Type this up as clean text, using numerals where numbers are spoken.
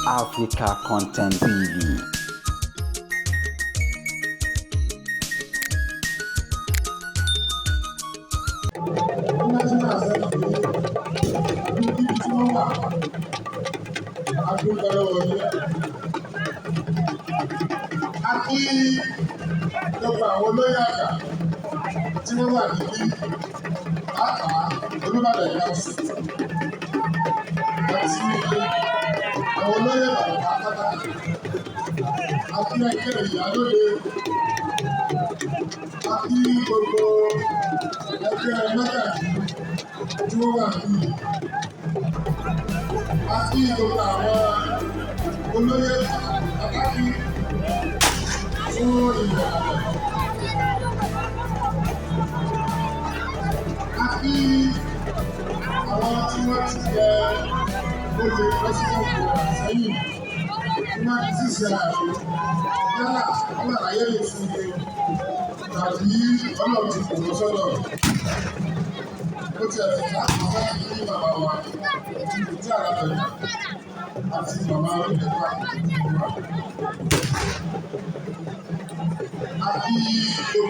Africa Content TV. National Assembly níbi tí wọ́n wà, adúgbò lọ́wọ́ yín. A kí gbogbo àwọn olóyè àgbà tí wọ́n wà níbí, pàápàá Olúbàdàn Council àti àwọn olóyè bàbá pátá. A kí ẹgbẹ́ ìyálóde, a kí gbogbo ẹgbẹ́ mọ́gàjí tí wọ́n wà níbí. A kí gbogbo àwọn olóyè pàtàkì fún ilẹ̀ Ìbàdàn. A kí àwọn tí wọ́n ti jẹ oyè president wa sẹ́yìn, tí wọ́n ti ṣe ààrẹ, yálà wọ́n wà láyé lè fún mi tàbí Ọlọ́run ti kò wọ́n sọ́dọ̀. Ó ti ẹ̀ ti láti kí bàbá wa tí àrà pẹ̀lú àti màmá onígbà. A kí gbogbo